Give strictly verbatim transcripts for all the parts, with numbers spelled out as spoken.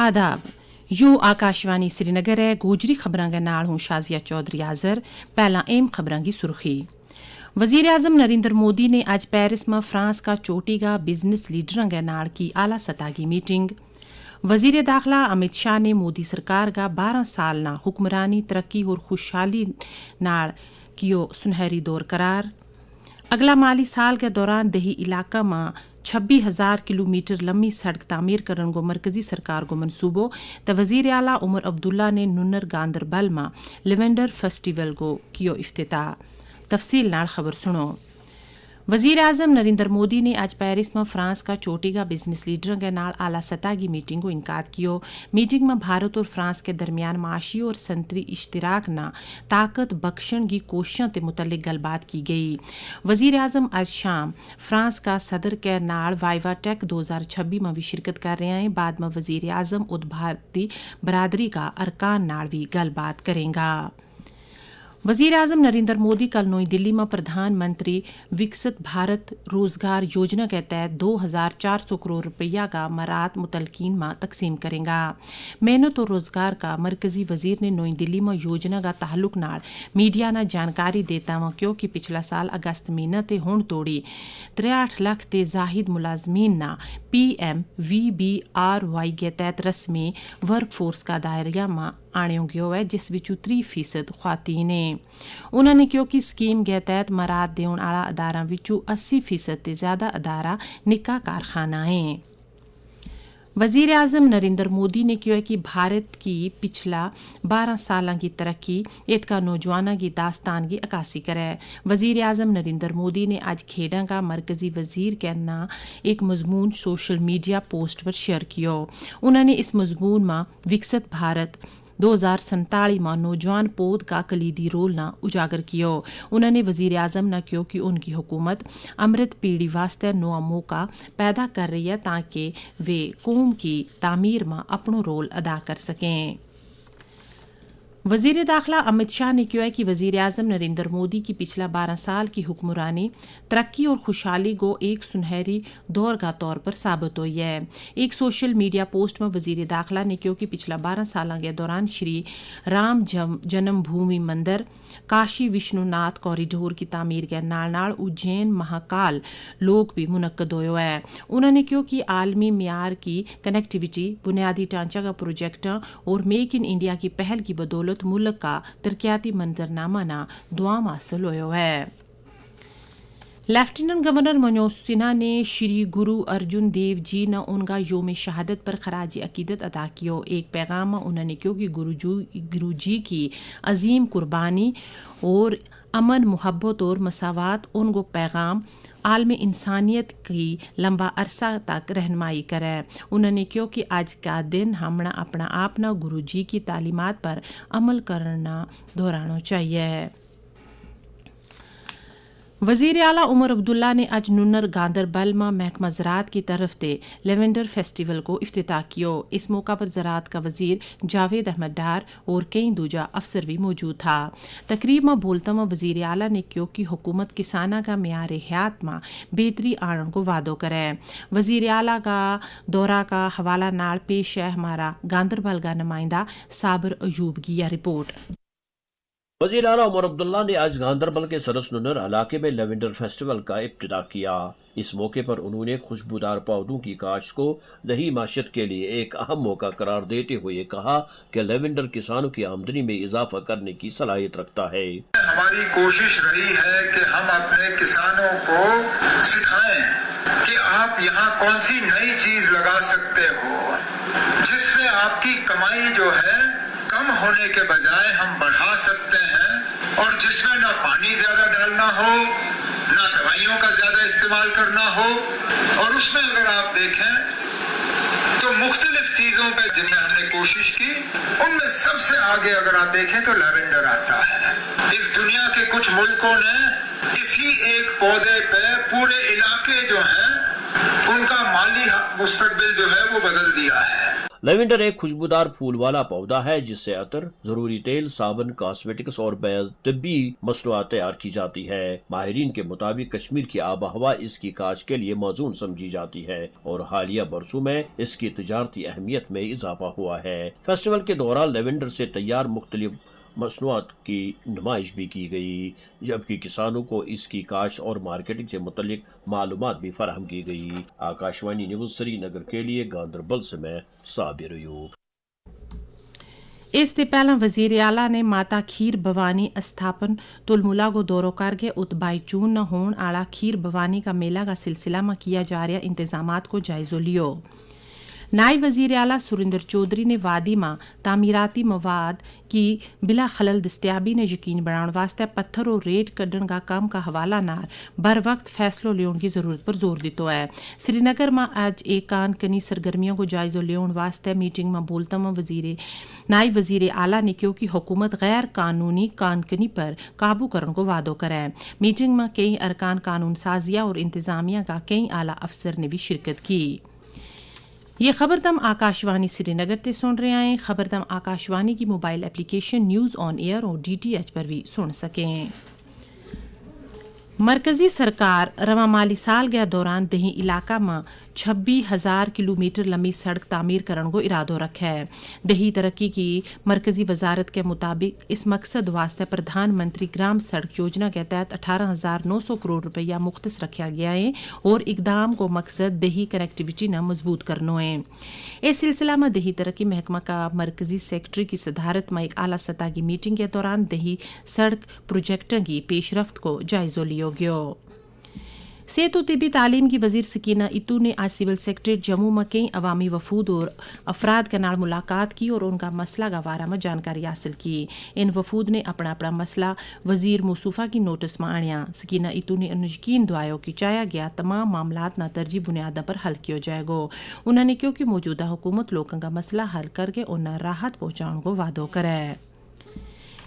آداب، یوہ آکاشوانی سری نگر ہے۔ گوجری خبراں کے نال ہوں شازیہ چوہدری حاضر۔ پہلاں اہم خبراں کی سرخی۔ وزیر اعظم نریندر مودی نے اج پیرس ما فرانس کا چوٹی کا بزنس لیڈراں کے نال کی اعلیٰ سطح کی میٹنگ۔ وزیر داخلہ امت شاہ نے مودی سرکار کا بارہ سال نا حکمرانی، ترقی اور خوشحالی نال کیو سنہری دور قرار۔ اگلا مالی سال کے دوران دیہی علاقہ ما چھبی ہزار کلومیٹر لمبی سڑک تعمیر کرن کو مرکزی سرکار کو منصوبو۔ تے وزیر اعلیٰ عمر عبداللہ نے ننر گاندربل ما لیونڈر فیسٹیول کو کیو افتتاح۔ تفصیل نال خبر سنو۔ وزیر اعظم نریندر مودی نے اج پیرس ما فرانس کا چوٹی کا بزنس لیڈراں کے نال اعلیٰ سطح کی میٹنگ کو انعقاد کیو۔ میٹنگ ما بھارت اور فرانس کے درمیان معاشی اور سنتری اشتراک نا طاقت بخشن کی کوششاں تے متعلق گل بات کی گئی۔ وزیر اعظم اج شام فرانس کا صدر کے نال وائیوا ٹیک دو ہزار چھبی ما وی شرکت کر رہیا ہیں۔ بعد ما وزیر اعظم ات بھارتی برادری کا ارکان نال وی گل بات کریں گا۔ وزیر اعظم نریندر مودی کل نوئی دلی ما پردھان منتری وکست بھارت روزگار یوجنا کے تحت دو ہزار چار سو کروڑ روپیہ کا مرات متعلقین ما تقسیم کریں گا۔ محنت اور روزگار کا مرکزی وزیر نے نوئی دلی ما یوجنا کا تعلق نال میڈیا نا جانکاری دیتا ہوا کیو کہ پچھلا سال اگست مہینہ تے ہون توڑی تریاٹھ لکھ تے زاہد ملازمین نا پی ایم وی بی آر وائی کے تحت رسمی ورک فورس کا دائرہ ما آنیو گیو ہے، جس وچوں تری فیصد خواتین ہیں۔ انہاں نے کہیو کہ سکیم کے تحت مراد دیون آڑا اداراں وچوں اسی فیصد تے زیادہ ادارہ نکا کارخانہ ہیں۔ وزیر اعظم نریندر مودی نے کہیو ہے کہ بھارت کی پچھلا بارہ سالاں کی ترقی اتکا نوجواناں کی داستان کی عکاسی کرے۔ وزیر اعظم نریندر مودی نے اج کھیڈاں کا مرکزی وزیر کہنا ایک مضمون سوشل میڈیا پوسٹ پر شیئر کیو۔ انہاں نے اس مضمون ما وکست بھارت دو ہزار سینتالی ما نوجوان پود کا کلیدی رول نا اجاگر کیو۔ انہاں نے وزیر اعظم نا کہیو کہ ان کی حکومت امرت پیڑی واسطے نوا موقع پیدا کر رہی ہے تاکہ ویہ قوم کی تعمیر ما اپنو رول ادا کر سکیں۔ وزیر داخلہ امت شاہ نے کہیو ہے کہ وزیر اعظم نریندر مودی کی پچھلا بارہ سال کی حکمرانی ترقی اور خوشحالی کو ایک سنہری دور کا طور پر ثابت ہوئی ہے۔ ایک سوشل میڈیا پوسٹ ما وزیر داخلہ نے کہیو کہ پچھلا بارہ سالاں کے دوران شری رام جنم بھومی مندر، کاشی وشنو ناتھ کوریڈور کی تعمیر کے نال نال اجین مہاکال لوک بھی منعقد ہویو ہے۔ انہاں نے کہیو کہ عالمی معیار کی کنیکٹیویٹی، بنیادی ڈھانچہ کا پروجیکٹاں اور میک ان انڈیا کی پہل کی بدولت ملک کا ترقیاتی منظرنامہ نا دعام حاصل ہویو ہے۔ لیفٹیننٹ گورنر منوج سنہا نے شری گرو ارجن دیو جی نا ان کا یوم شہادت پر خراج عقیدت ادا کیو۔ ایک پیغام ما انہاں نے کہیو کہ گرو جی کی عظیم قربانی اور امن، محبت اور مساوات ان کو پیغام عالم انسانیت کی لمبا عرصہ تک رہنمائی کرے۔ انہاں نے کہیو کہ اج کا دن ہمنا اپنا آپ نا گرو جی کی تعلیمات پر عمل کرنا دہرانو چاہیے۔ وزیر اعلیٰ عمر عبداللہ نے اج ننر گاندربل ما محکمہ زراعت کی طرف تے لیونڈر فیسٹیول کو افتتاح کیو۔ اس موقع پر زراعت کا وزیر جاوید احمد ڈار اور کئی دوجہ افسر بھی موجود تھا۔ تقریب ما بولتا ما وزیر اعلیٰ نے کہیو کہ حکومت کساناں کا معیار حیات ما بہتری آنن کو وعدو کرے۔ وزیر اعلیٰ کا دورہ کا حوالہ نال پیش ہے ہمارا گاندربل کا نمائندہ صابر ایوب کی یا رپورٹ۔ وزیر اعلیٰ عمر عبداللہ نے آج گاندربل کے سرس ننر علاقے میں لیونڈر فیسٹیول کا ابتدا کیا۔ اس موقع پر انہوں نے خوشبودار پودوں کی کاشت کو دیہی معیشت کے لیے ایک اہم موقع قرار دیتے ہوئے کہا کہ لیونڈر کسانوں کی آمدنی میں اضافہ کرنے کی صلاحیت رکھتا ہے۔ ہماری کوشش رہی ہے کہ ہم اپنے کسانوں کو سکھائیں کہ آپ یہاں کون سی نئی چیز لگا سکتے ہو، جس سے آپ کی کمائی جو ہے کم ہونے کے بجائے ہم بڑھا سکتے ہیں، اور جس میں نہ پانی زیادہ ڈالنا ہو، نہ دوائیوں کا زیادہ استعمال کرنا ہو۔ اور اس میں اگر آپ دیکھیں تو مختلف چیزوں پہ جن میں ہم نے کوشش کی، ان میں سب سے آگے اگر آپ دیکھیں تو لیونڈر آتا ہے۔ اس دنیا کے کچھ ملکوں نے اسی ایک پودے پہ پورے علاقے جو ہیں ان کا مالی مستقبل جو ہے وہ بدل دیا ہے۔ لیونڈر ایک خوشبودار پھول والا پودا ہے جس سے عطر، ضروری تیل، صابن، کاسمیٹکس اور بے طبی مصنوعات تیار کی جاتی ہے۔ ماہرین کے مطابق کشمیر کی آب و ہوا اس کی کاشت کے لیے موزون سمجھی جاتی ہے اور حالیہ برسوں میں اس کی تجارتی اہمیت میں اضافہ ہوا ہے۔ فیسٹیول کے دوران لیونڈر سے تیار مختلف مصنوعات کی نمائش بھی کی گئی، جبکہ کسانوں کو اس کی کاشت اور مارکیٹنگ سے متعلق معلومات بھی فراہم کی گئی۔ آکاشوانی نیوز سری نگر کے لیے گاندربل سے میں صابر ایوب۔ اس تے پہلاں وزیر اعلیٰ نے ماتا کھیر بھوانی استھاپن تلملا کو دورو کر کے ات بائی چون نہ ہون آڑا کھیر بھوانی کا میلہ کا سلسلہ ما کیا جا رہیا انتظامات کو جائزو لیو۔ نائب وزیر اعلیٰ سریندر چوہدری نے وادی ما تعمیراتی مواد کی بلا خلل دستیابی نے یقین بنان واسطے پتھر و ریٹ کڈن کا کم کا حوالہ نار بر وقت فیصلو لیون کی ضرورت پر زور دیتو ہے۔ سری نگر ما اج ایک کان کنی سرگرمیوں کو جائزو لیون واسطے میٹنگ ما بولتا ما وزیر نائب وزیر اعلیٰ نے کہیو کہ حکومت غیر قانونی کان کنی پر قابو کرن کو وعدو کرے۔ میٹنگ ما کئی ارکان قانون سازیہ اور انتظامیہ کا کئی اعلیٰ افسر نے بھی شرکت کی۔ یہ خبر تم آکاشوانی سری نگر تے سن رہے ہیں۔ خبر تم آکاشوانی کی موبائل ایپلیکیشن نیوز آن ایئر اور ڈی ٹی ایچ پر بھی سن سکیں۔ مرکزی سرکار رواں مالی سال گیا دوران دہی علاقہ ما چھبی ہزار کلومیٹر لمبی سڑک تعمیر کرن کو ارادو رکھے۔ دہی ترقی کی مرکزی وزارت کے مطابق اس مقصد واسطے پردھان منتری گرام سڑک یوجنا کے تحت اٹھارہ ہزار نو سو کروڑ روپیہ مختص رکھیا گیا ہے اور اقدام کو مقصد دہی کنیکٹیویٹی نا مضبوط کرنو ہے۔ اس سلسلہ ما دہی ترقی محکمہ کا مرکزی سیکرٹری کی صدارت ما ایک اعلیٰ سطح کی میٹنگ کے دوران دہی سڑک پروجیکٹاں کی پیش رفت کو جائزو لیو گیو۔ صحت و طبی تعلیم کی وزیر سکینہ اتو نے آج سول سیکرٹریٹ جموں ما کئی عوامی وفود اور افراد کے نال ملاقات کی اور ان کا مسئلہ کا وارہ ما جانکاری حاصل کی۔ ان وفود نے اپنا اپنا مسئلہ وزیر موصوفہ کی نوٹس ما آنیا۔ سکینہ اتو نے ان یقین دعایو کہ چاہیا گیا تمام معاملات نا ترجیح بنیاداں پر حل کیو جائے گو۔ انہوں نے کہیو کہ موجودہ حکومت لوکاں کا مسئلہ حل کر کے انہاں راحت پہنچان کو وعدو کرے۔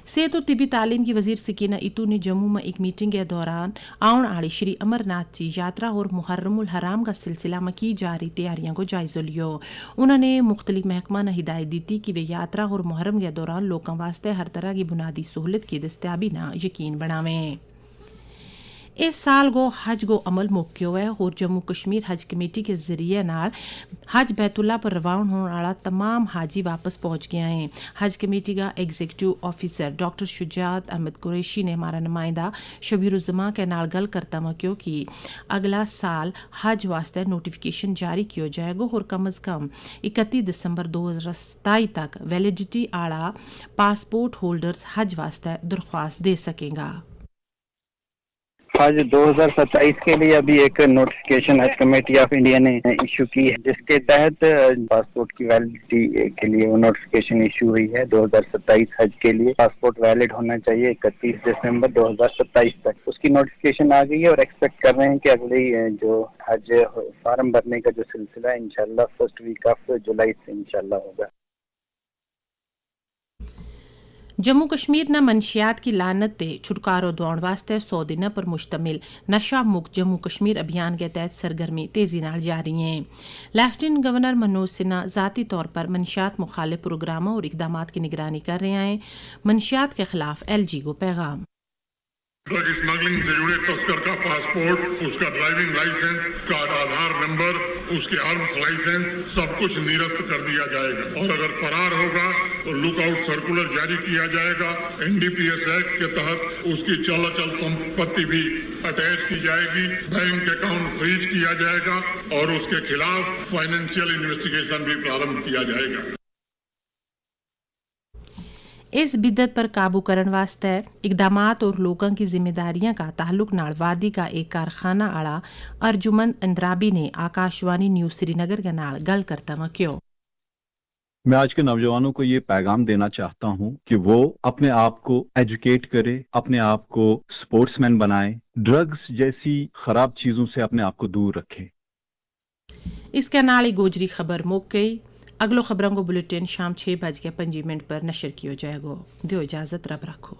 صحت و طبی تعلیم کی وزیر سکینہ اتو نے جموں ما ایک میٹنگ کے دوران آؤن آڑی شری امر ناتھ جی یاترا اور محرم الحرام کا سلسلہ ما کی جاری تیاریاں کو جائزو لیو۔ انہوں نے مختلف محکمہ نا ہدایت دیتی کہ ویہ یاترا اور محرم کے دوران لوکاں واسطے ہر طرح کی بنیادی سہولت کی دستیابی نا یقین بناویں۔ اس سال کو حج کو عمل موقعو ہے اور جموں کشمیر حج کمیٹی کے ذریعے نال حج بیت اللہ پر رواؤن ہون آڑا تمام حاجی واپس پہنچ گیا ہیں۔ حج کمیٹی کا ایگزیکٹو آفیسر ڈاکٹر شجاعت احمد قریشی نے ہمارا نمائندہ شبیر الزماں کے نال گل کرتا ہوا کہیو کہ اگلا سال حج واسطے نوٹیفکیشن جاری کیو جائے گو اور کم از کم اکتیس دسمبر دو ہزار ستائی تک ویلیڈیٹی آڑا پاسپورٹ ہولڈرز حج واسطے درخواست دے سکیں گا۔ حج دو ہزار ستائیس کے لیے ابھی ایک نوٹیفکیشن حج کمیٹی آف انڈیا نے ایشو کی ہے، جس کے تحت پاسپورٹ کی ویلڈیٹی کے لیے وہ نوٹیفکیشن ایشو ہوئی ہے۔ دو ہزار ستائیس حج کے لیے پاسپورٹ ویلڈ ہونا چاہیے اکتیس دسمبر دو ہزار ستائیس تک۔ اس کی نوٹیفکیشن آ گئی ہے اور ایکسپیکٹ کر رہے ہیں کہ اگلی جو حج فارم بھرنے کا جو سلسلہ ہے، انشاءاللہ فرسٹ ویک آف جولائی سے انشاءاللہ ہوگا۔ جموں کشمیر نا منشیات کی لعنت تے چھٹکارو دواؤن واسطے سو دناں پر مشتمل نشہ مکت جموں کشمیر ابھیان کے تحت سرگرمی تیزی نال جاری ہیں۔ لیفٹننٹ گورنر منوج سنہا ذاتی طور پر منشیات مخالف پروگراموں اور اقدامات کی نگرانی کر رہیا ہیں۔ منشیات کے خلاف ایل جی کو پیغام۔ ڈرگ اسمگلنگ سے جڑے تسکر کا پاسپورٹ، اس کا ڈرائیونگ لائسنس، کارڈ آدھار نمبر، اس کے آرمز لائسنس، سب کچھ نرست کر دیا جائے گا اور اگر فرار ہوگا تو لک آؤٹ سرکولر جاری کیا جائے گا۔ این ڈی پی ایس ایکٹ کے تحت اس کی چل اچل سمپتی بھی اٹیچ کی جائے گی۔ بینک اکاؤنٹ فریج کیا جائے گا اور اس کے خلاف فائنینشل انویسٹیگیشن بھی پرارمب کیا جائے گا۔ اس بدعت پر قابو کرن واسطے اقدامات اور لوکاں کی ذمہ داریاں کا تعلق نال وادی کا ایک کارخانہ آڑا ارجمند اندرابی نے آکاشوانی نیوز سری نگر کے نال گل کرتا ہوا کہیو۔ میں آج کے نوجوانوں کو یہ پیغام دینا چاہتا ہوں کہ وہ اپنے آپ کو ایجوکیٹ کرے، اپنے آپ کو سپورٹس مین بنائے، ڈرگز جیسی خراب چیزوں سے اپنے آپ کو دور رکھے۔ اس کے نال ہی گوجری خبر مک گئی۔ اگلو خبراں کو بلیٹن شام چھ بج کے پنجی منٹ پر نشر کیو جائے گو۔ دیو اجازت، رب رکھو۔